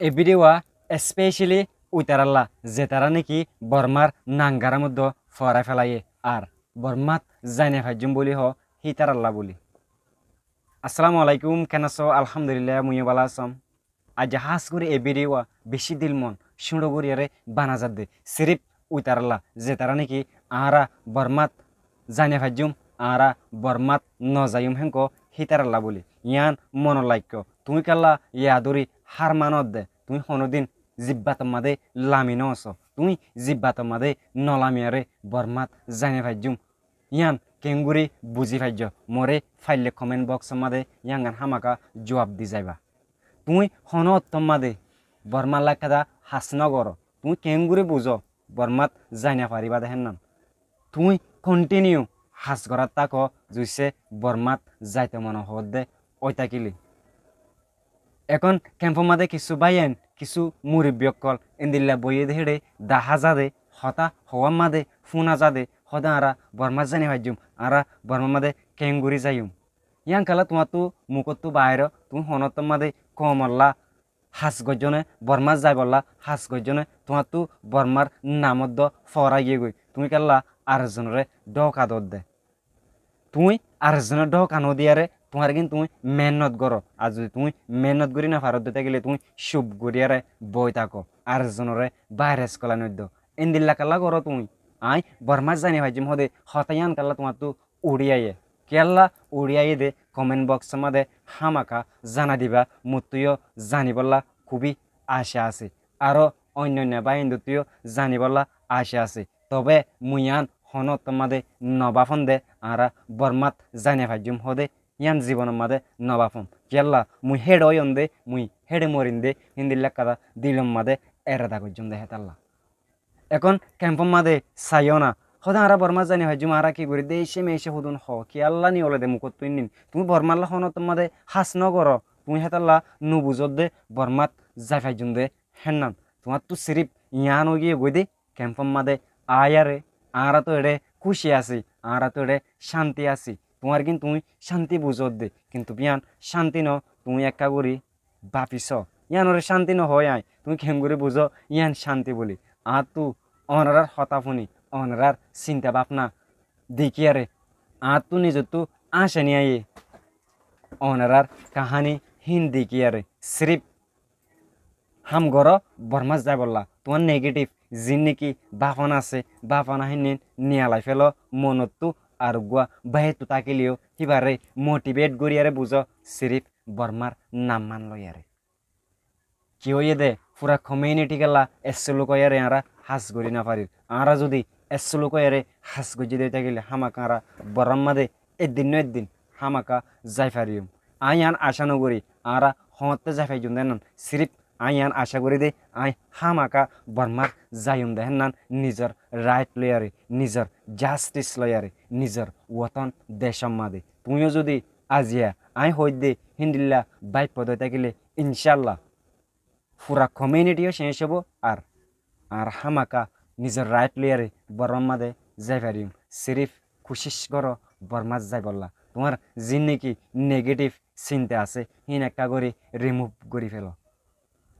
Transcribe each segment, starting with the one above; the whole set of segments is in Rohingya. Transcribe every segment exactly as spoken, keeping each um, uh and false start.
E bídiyo wa especiali uitaralla zetará néki Bormár nangarámoddo foórai félaiyé ar Bormát zai nofaijjúm bóli hoó hítaralla bóli. Assalamu alaikum, keén asó? Alhamdulillah, mui yó bála asóm. Aijja hás gorí e bídiyo wa bicí dilmon cúñço goríyeré bana zadde. Siríf uitaralla zetará néki añára Bormát zai nofaijjúm, añára Bormát nozaiyúm hénko hítaralla bóli. Yían monot laikkó. Tuñí kiyólla yadóri hár manodde, tuñí honódin zibbator madé lami nóosó. Tuñí zibbator madé nolamiyaré Bormát zai nofaijjúm. Yían keéngorí buzí faijjó? Moré faille koment boksor madé yíangan hámaka juab di zaiba. Tuñí honó ottór madé Bormár lákkada has nógoró. Tuñí keéngorí buzó Bormát zai nofaríba dé hénnan. Tuñí kontiniyu has gorát táko, zuicce Bormát zaito mone hoódde ói tákile. Ekón kempór madé kissú báiyain, kissú murubbi ókkol endilla boiyé dé héçe dahá zadé, hotá hoóar madé fúna zadé, hóde añára Bormát zai nofaijjúm, añára Bormár madé keéngorí zaiyúm. Yían kiyólla tuáñttú mukóttu baáiro, tuñí honóttor madé koumolla has goijjó né, Bormát zaibolla has goijjó né, tuáñttú Bormár namoddo foóra giyé goi, tuñí kiyólla arekzonoré dhóka dodde. Tuñí arekzonoré dhóka nodiyaré tuáñrgín tuñí meénnot goró. Ar zudi tuñí meénnot gorí nofaródde tákile tuñí cup goríyaré boi táko, arekzonoré báiras kolai noiddo. Endilla kiyólla goró tuñí? Aññí Bormát zai nofaijjúm hóde hotá yían kiyólla tuáñttú uçí aiyé? Kiyólla uçí aiyé dé koment boksor madé hámaka zana diba, mottú yó zanibólla kubí aca asé. Aró oinno oinno báiyaindóttu yó zanibólla aca asé. Tobe mui yían honó ottór madé nobáfom dé, añára Bormát zai nofaijjúm hóde yían zibonor madé nobáfom. Kiyólla mui héçe óiyom dé, mui héçe morim dé, héndilla ekkán dilor madé erada goijjóm dé hétalla. Ekón kempór madé saiyó na, hóde añára Bormát zai nofaijjúm, añára ki gorí, decé mecé hodún hoó, kiyólla ni óile dé mukóttu innin. Tuñí Bormálla honóttor madé has nógoró, tuñí hétalla nobuzódde Bormát zai faijjúm dé hénnan. Tuáñttú siríf yían óigiyé goi dé, kempór madé aiyaré, añára tóu eçé kúci así, añára tóu eçé cánti así. Tuáñrgín tuñí cánti buzódde, kintu bíyan cánti noó, tuñí ekká gorí báfisó. Yíanoré cánti nohoói aññí, tuñí keéngorí buzó yían cánti bóli? Añáttu onorár hotá fúni, onorár sinta báfna dekíyaré, añáttu nizottú áñcani aiyé, onorár kaháni híin dekíyaré. Siríf ham goró Bormát zaibolla. Tuáñr negéthif ziín néki báfana asé, báfana híin niyalai félo monottú, ar uggúa báiyattú tákile yó híbaré mothibeth goríyaré buzó, siríf Bormár nam mán loiyaré. Ki óiye dé, fura komiunithí kiyólla essuluk óiyaré añára has gorí nofarir. Añára zudi essuluk óiyaré has goijjí dé tákile hámaka añára Bormár madé eddin noó eddin hámaka zai fariyum. Aññí yían acá nogorí añára hoóñtte zai faijjúm dé hénnan, siríf aññí yían acá gorí dé aññí hámaka Bormát zaiyum dé hénnan, nizor ráith loiyaré, nizor jasthis loiyaré, nizor wotón decór madé. Tuñí yó zudi aziya aññí hoóidde híndilla báiffo dé tákile, incálla fura komiunithí yó ceéñc óibo, ar añára hámaka nizor ráith loiyaré Bormár madé zai fariyum. Siríf kucíc goró Bormát zaibolla. Tuáñr ziín néki negéthif sinta asé, híin ekká gorí rimuf gorí félo.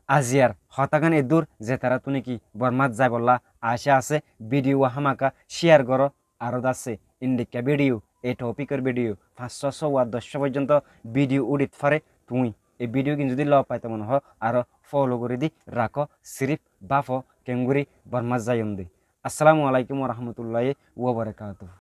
Aziyar hotágan eddúr. Zetaráttu néki Bormát zaibolla acá asé, bídiyo wa hámaka cíyar goró. Aró dé asé endhíkka bídiyo, e thopikor bídiyo, fañssúa, sóuwa, doccúa foijjónto bídiyo úthit fare. Tuñí e bídiyogín zudi lof faito mone hoó, aró folo gorí di rakó. Siríf báfo keéngorí Bormát zaiyum dé. Assalamu alaikum warahmatulláhi wabarakáatuhu.